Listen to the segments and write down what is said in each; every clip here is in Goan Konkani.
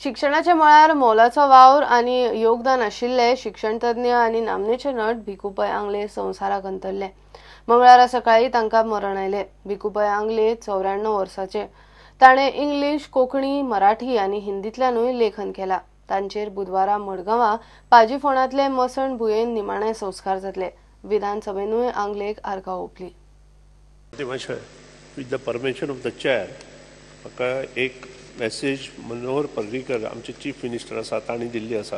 शिक्षणाच्या मळार मोलाचो वावर आनी योगदान आशिल्ले शिक्षणतज्ञ आनी नामनेचे नट भिकू पै आंगले संवसाराक अंतरले. मंगळारा सकाळी तांकां मरण आयलें. भिकू पै आंगले 94 वर्साचे. ताणें इंग्लीश, कोंकणी, मराठी आनी हिंदींतल्यानूय लेखन केलां. तांचेर बुधवारा मडगांवां पाजीफोंडांतले मसण भुंयेन निमाणे संस्कार जातले. विधानसभेनूय आंगलेक आर्गां ओंपली. With the permission of the chair, म्हाका एक मॅसेज मनोहर पर्रीकर आमचे चीफ मिनिस्टर आसा तांणी दिल्ली आसा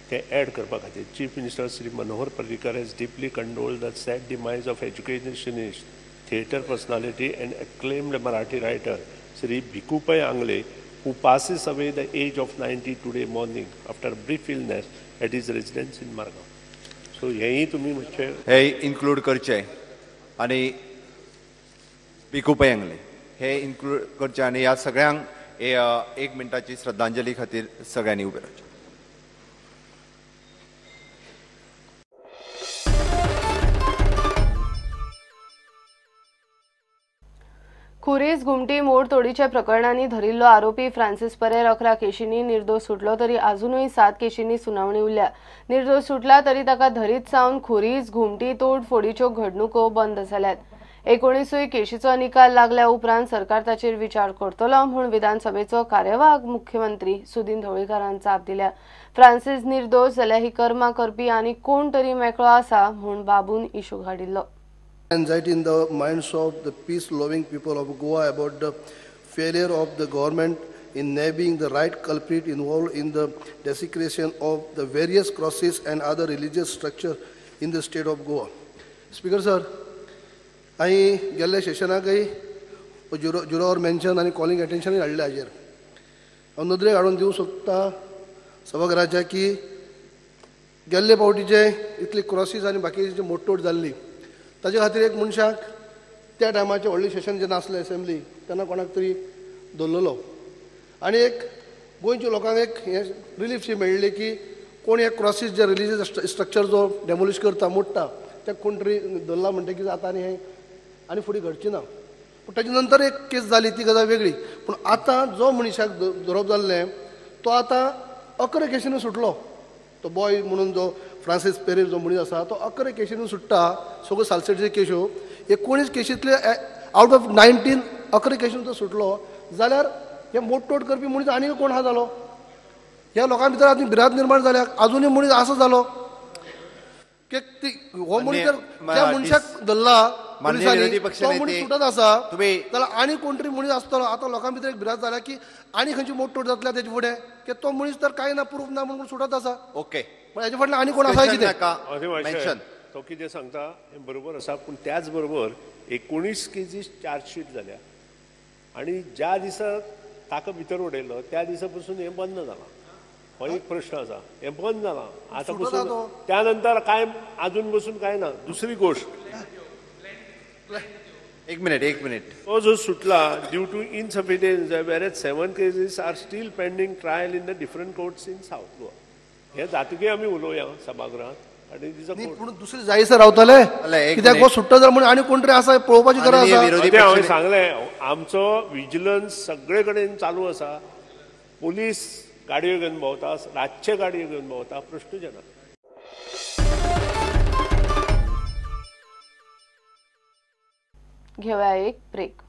ते एड करपा खातीर. Chief minister Shri Manohar Parrikar has deeply condoled the sad demise of educationist, theatre personality and acclaimed Marathi writer Shri Bhiku Pai Angle, who passes away the age of 90 today morning after a brief illness at his residence in Margao. So हेंय तुमी मातशें हे इन्क्लूड करचें आनी भिकू पै आंगले हे इन्क्लूड करचें आनी ह्या सगळ्यांक एक मिनटाची श्रद्धांजली खातीर सगळ्यांनी उबें रावचें. खुरीस घुमटी मोडतोडीच्या प्रकरणांनी धरिल्लो आरोपी फ्रांसिस परेर 11 केशींनी निर्दोष सुटलो तरी अजुनूय 7 केशींनी सुनावणी उरल्या. निर्दोष सुटला तरी ताका धरीत सावन खुरीस घुमटी तोडफोडीच्यो घडणुको बंद जाल्यात. 19 केशीचो निकाल लागल्या उपरांत सरकार ताचेर विचार करतलो म्हूण विधानसभेचो कार्यवाहक मुख्यमंत्री सुदिन ढवळीकारान जाप दिल्या. फ्रांसिस निर्दोष जाल्यार ही कर्मा करपी आनी कोण तरी मेकळो आसा म्हूण बाबून इशू काडिल्लो. Anxiety in the minds of the peace-loving people of Goa about the failure of the government in nabbing the right culprit involved in the desecration of the various crosses and other religious structures in the state of Goa. Speaker sir, हांवें गेल्ल्या सेशनाकय जुरोवर मेन्शन आनी कॉलिंग अटेन्शनूय हाडलें हाजेर. हांव नदरेक हाडून दिवंक सोदता सभाघराच्या की गेल्ले फावटीचे इतली क्रॉसीस आनी बाकीची मोडतोड जाल्ली ताजे खातीर एक मनशाक त्या टायमाचें व्हडलें सेशन जेन्ना आसलें एसेंब्ली तेन्ना कोणाक तरी दवरलेलो आनी एक गोंयच्या लोकांक एक हें रिलीफ शी मेळ्ळी की कोण हे क्रॉसीस जे रिलिजियस स्ट्रक्चर जो डेमोलिश करता मोडटा ते कोण तरी दवरला म्हणटकीच आतां आनी हें आनी फुडें घडची ना. पूण ताजे नंतर एक केस जाली ती गजाल वेगळी. पूण आतां जो मनशाक धरप जाल्लें तो आतां 11 केशींनी सुटलो. तो बॉय म्हणून जो फ्रांसीस पेरेर जो मनीस आसा तो 11 केशींनी सुट्टा. सगळ्यो सालसेटच्यो केश्यो 19 केशींतले आवट ऑफ 19 11 केशीन तो सुटलो जाल्यार हे मोडतोड करपी मनीस आनी कोण आहा जालो. ह्या लोकां भितर आतां भिरांत निर्माण जाल्या. आजुनूय मनीस आसा जालो की ती हो मनीस जर ज्या मनशाक धरला पुलिसांनी तो मनीस सुटत आसा जाल्यार आनी कोण तरी मनीस आसतलो. आतां लोकां भितर एक भिरांत जाल्या की आनी खंयची मोडतोड जातल्या तेजे फुडें की तो मनीस तर कांय ना प्रूफ ना म्हणून सुटत आसा. ओके, पण हेजे फाटल्यान आनी कोण आसा कितें तो कितें सांगता हें बरोबर आसा. पूण त्याच बरोबर 19 केजीस चार्जशीट जाल्या आनी ज्या दिसा ताका भितर उडयलो त्या दिसा पसून हें बंद जालां. हो एक प्रश्न आसा. हें बंद जालां आतां पसून त्या नंतर कांय आजून पसून कांय ना. दुसरी गोश्ट, एक मिनिट एक मिनिट, तो जो सुटला due to insufficient whereas 7 cases are still pending trial in the different courts in South Goa. हें जातकीर आमी उलोवया सभागृहात. आनी पूण दुसरी जायसर रावतले कित्याक हो सुट्टा जाल्यार म्हणून आनी कोण तरी आसा पळोवपाची गरज आसा. हांवें सांगलें आमचो विजिलन्स सगळे कडेन चालू आसा. पुलीस गाडयो घेवन भोंवता, रातचे गाडयो घेवन भोंवता, प्रश्नूच येना. घेवया एक ब्रेक.